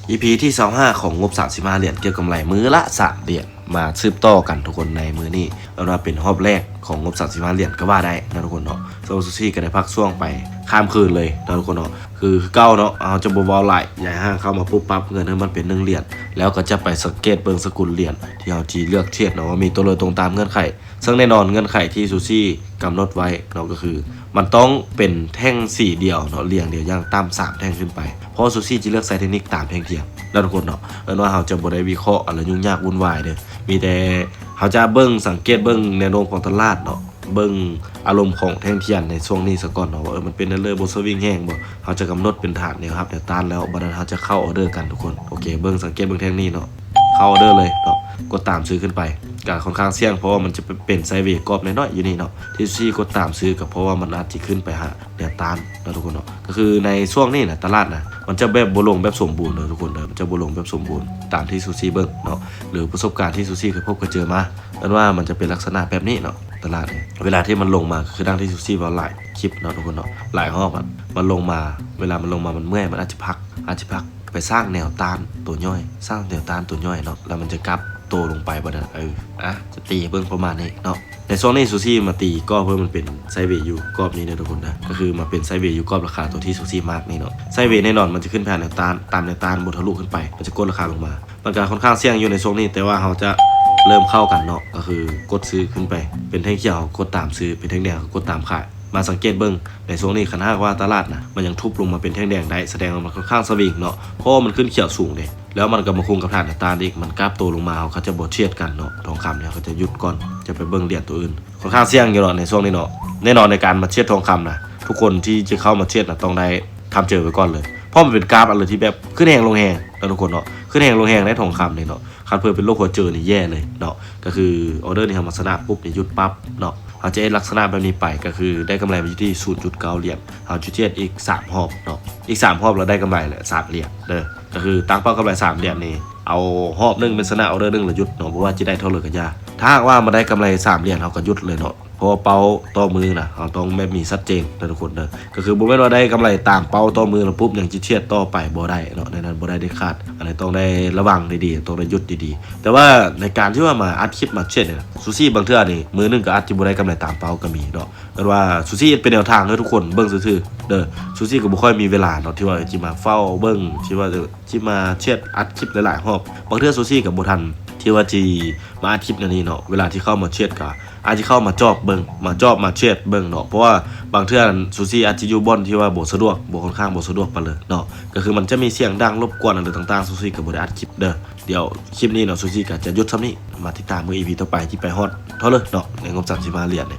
ອີພີທີຊາວຫ້າຂອງງົບສາມສິບຫ້າຫຼຽນ ກ່ຽວກຳໄລມື້ລະສາມຫຼຽນ ມາສືບຕໍ່ກັນທຸກຄົນໃນມື້ນີ້ ເອີ້ນວ່າເປັນຮອບແລກຂອງງົບສາມສິບຫ້າຫຼຽນກໍວ່າໄດ້ເນາະທຸກຄົນເນາະ. ສຳລັບຊູຊິກໍໄດ້ພັກຊ່ວງໄປຂ້າມຄືນເລີຍເນາະທຸກຄົນເນາະ. ຄື ຄືເກົ່າເນາະ ເຮົາຈະບໍ່ເວົ້າຫຼາຍ ຍ້າຍຮ່າງເຂົ້າມາປຸບປັບເງິນໃຫ້ມັນເປັນໜຶ່ງຫຼຽນ ແລ້ວກໍຈະໄປສັງເກດເບິ່ງສະກຸນຫຼຽນທີ່ເຮົາຊິເລືອກເທຣດເນາະ ວ່າມີຕົວໃດຕົງຕາມເງື່ອນໄຂ. ເຊິ່ງແນ່ນອນເງື່ອນໄຂທີ່ຊູຊິກຳນົດໄວ້ເນາະ ກໍຄືມັນຕ້ອງເປັນແທ່ງສີດຽວເນາະ ລຽງດຽວຢ່າງຕ່ຳສາມແທ່ງຂຶ້ນໄປ ເພາະຊູຊິຈະເລືອກໃຊ້ເທັກນິກຕາມແທ່ງທຽນເນາະທຸກຄົນເນາະ. ເອີ້ນວ່າເຮົາຈະບໍ່ໄດ້ວິເຄາະອະໄລຫຍຸ້ງຍາກວຸ່ນວາຍເດີ້ ມີແຕ່ເຮົາຈະເບິ່ງ ສັງເກດເບິ່ງແນວໂນ້ມຂອງຕະຫຼາດເນາະ ເບິ່ງອາລົມຂອງແທ່ງທຽນໃນຊ່ວງນີ້ສາກ່ອນເນາະ ວ່າ ເອີ ມັນເປັນແນວເລີ ບໍ່ສະວິງແຮງບໍ່ ເຮົາຈະກຳນົດເປັນຖານແນວຮັບແນວຕ້ານ ແລ້ວບັດນັ້ນເຮົາຈະເຂົ້າອໍເດີກັນທຸກຄົນ. ໂອເຄ ເບິ່ງ ສັງເກດເບິ່ງແທ່ງນີ້ເນາະ ເຂົ້າອໍເດີເລີຍເນາະ ກົດຕາມຊື້ຂຶ້ນໄປ ກໍຄ່ອນຂ້າງສ່ຽງ ເພາະວ່າມັນຈະເປັນໄຊເວກອບນ້ອຍໆຢູ່ນີ້ເນາະ. ທີ່ຊີ້ກົດຕາມຊື້ກໍເພາະວ່າມັນອາດຈະຂຶ້ນໄປຫາແນວຕ້ານເນາະທຸກຄົນເນາະ. ກໍຄືໃນຊ່ວງນີ້ນະ ຕະຫຼາດນະ ມັນຈະແບບບໍ່ລົງແບບສົມບູນເດີທຸກຄົນເດີ ມັນຈະບໍ່ລົງແບບສົມບູນ ຕາມທີ່ຊູຊິເບິ່ງເນາະ ຫຼືປະສົບການທີ່ຊູຊິເຄີຍພົບເຄີຍເຈີມາ ເອີ້ນວ່າມັນຈະເປັນລັກສະນະແບບນີ້ເນາະ ຕະຫຼາດນີ້. ເວລາທີ່ມັນລົງມາ ຄືດັ່ງທີ່ຊູຊິເວົ້າຫຼາຍຄລິບເນາະທຸກຄົນເນາະ ຫຼາຍຮອບອະ ມັນລົງມາ ເວລາມັນລົງມາມັນເມື່ອຍ ມັນອາດຈະພັກ ອາດຈະພັກໄປສ້າງແນວຕ້ານຕົວຍ່ອຍ ສ້າງແນວຕ້ານຕົວຍ່ອຍເນາະ ແລ້ວມັນຈະກັບໂຕລົງໄປ ບັດນັ້ນ ເອີ ອະ ຈະຕີເບິ່ງປະມານນີ້ເນາະ. ໃນຊ່ວງນີ້ຊູຊິມາຕີກໍເພື່ອມັນເປັນໄຊເວຢູ່ກອບນີ້ເດີທຸກຄົນເດີ ກໍຄືມາເປັນໄຊເວຢູ່ກອບລາຄາຕົວທີ່ຊູຊິມາກນີ້ເນາະ. ໄຊເວແນ່ນອນມັນຈະຂຶ້ນໄປຫາແນວຕ້ານ ຕາມແນວຕ້ານບໍ່ທະລຸຂຶ້ນໄປ ມັນຈະກົດລາຄາລົງມາ. ມັນກໍຄ່ອນຂ້າງສ່ຽງຢູ່ໃນຊ່ວງນີ້ ແຕ່ວ່າເຮົາຈະເລີ່ມເຂົ້າກັນເນາະ ກໍຄືກົດຊື້ຂຶ້ນໄປ ເປັນແທ່ງຂຽວເຮົາກົດຕາມຊື້ ເປັນແທ່ງແດງເຮົາກົດຕາມຂາຍ. ມາສັງເກດເບິ່ງໃນຊ່ວງນີ້ ຄັນຫາກວ່າຕະຫຼາດນະ ມັນຍັງທຸບລົງມາເປັນແທ່ງແດງໄດ້ ສະແດງວ່າມັນຄ່ອນຂ້າງສະວິງເນາະ ເພາະວ່າມັນຂຶ້ນຂຽວສູງເດ້ ແລ້ວມັນກໍມາຄຸງກັບຖານແນວຕ້ານອີກ ມັນກັບໂຕລົງມາ ເຮົາກໍຈະບໍ່ເທຣດກັນເນາະ ທອງຄຳນີ້ເຮົາກໍຈະຢຸດກ່ອນ ຈະໄປເບິ່ງຫຼຽນຕົວອື່ນ. ຄ່ອນຂ້າງສ່ຽງຢູ່ເນາະໃນຊ່ວງນີ້ເນາະ. ແນ່ນອນໃນການມາເທຣດທອງຄຳນະ ທຸກຄົນທີ່ຈະເຂົ້າມາເທຣດນະ ຕ້ອງໄດ້ທຳໃຈໄວ້ກ່ອນເລີຍ ເພາະມັນເປັນກາບອັນເລີຍທີ່ແບບຂຶ້ນແຮງລົງແຮງເນາະທຸກຄົນເນາະ ຂຶ້ນແຮງລົງແຮງໃນທອງຄຳນີ້ເນາະ. ຄັນເພິ່ນເປັນໂລກຫົວເຈີນີ້ແຍ່ເລີຍເນາະ ກໍຄືອໍເດີນີ້ເຮົາມາຊະນະປຸບນີ້ຢຸດປັບເນາະ ເຮົາຈະເຮັດລັກສະນະແບບນີ້ໄປ ກໍຄືໄດ້ກຳໄລມາຢູ່ທີ່ສູນຈຸດເກົ້າຫຼຽນ ເຮົາຈະເທຣດອີກສາມຮອບເນາະ ອີກສາມຮອບແລ້ວໄດ້ກຳໄລແຫຼະສາມຫຼຽນເດີ. ກໍຄືຕັ້ງເປົ້າກຳໄລສາມຫຼຽນນີ້ ເອົາຮອບໜຶ່ງແມ່ນຊະນະອໍເດີໜຶ່ງແລ້ວຢຸດເນາະ ບໍ່ວ່າຈະໄດ້ເທົ່າໃດກໍຢ່າ. ຖ້າຫາກວ່າມາໄດ້ກຳໄລສາມຫຼຽນ ເຮົາກໍຢຸດເລີຍເນາະ ເພາະວ່າເປົ້າຕໍ່ມື້ນະ ເຮົາຕ້ອງແບບມີຊັດເຈນເດີທຸກຄົນເດີ. ກໍຄືບໍ່ແມ່ນວ່າໄດ້ກຳໄລຕາມເປົ້າຕໍ່ມື້ແລ້ວປຸບ ຍັງຊິເທຣດຕໍ່ໄປ ບໍ່ໄດ້ເນາະ ໃນນັ້ນບໍ່ໄດ້ເດັດຂາດ. ອັນນີ້ຕ້ອງໄດ້ລະວັງດີໆ ຕ້ອງໄດ້ຢຸດດີໆ. ແຕ່ວ່າໃນການທີ່ວ່າມາອັດຄລິບມາເທຣດນີ້ນະ ຊູຊິບາງເທື່ອນີ້ມື້ໜຶ່ງກໍອາດຈະບໍ່ໄດ້ກຳໄລຕາມເປົ້າກໍມີເນາະ. ເອີ້ນວ່າຊູຊິເປັນແນວທາງໃຫ້ທຸກຄົນເບິ່ງຊື່ໆເດີ. ຊູຊິກໍບໍ່ຄ່ອຍມີເວລາເນາະ ທີ່ວ່າຊິມາເຝົ້າເບິ່ງ ທີ່ວ່າຊິມາເທຣດ ອັດຄລິບຫຼາຍໆຮອບ. ບາງເທື່ອຊູຊິກໍບໍ່ທັນທີ່ວ່າຊິມາອັດຄລິບແນວນີ້ເນາະ ເວລາທີ່ເຂົ້າມາເທຣດກໍອາດຈະເຂົ້າມາຈອບເບິ່ງ ມາຈອບມາເທຣດເບິ່ງເນາະ ເພາະວ່າບາງເທື່ອຊູຊິອາດຈະຢູ່ບ່ອນທີ່ວ່າບໍ່ສະດວກ ບໍ່ ຄ່ອນຂ້າງບໍ່ສະດວກປານໃດເນາະ ກໍຄືມັນຈະມີສຽງດັງລົບກວນຫຍັງຕ່າງໆ ຊູຊິກໍບໍ່ໄດ້ອັດຄລິບເດີ. ດຽວຄລິບນີ້ເນາະ ຊູຊິກໍຈະຢຸດຊ່ຳນີ້ ມາຕິດຕາມເບິ່ງອີພີຕໍ່ໄປ ທີ່ໄປຮອດເທົ່າເລີເນາະ ໃນງົບສາມສິບຫ້າຫຼຽນນີ້.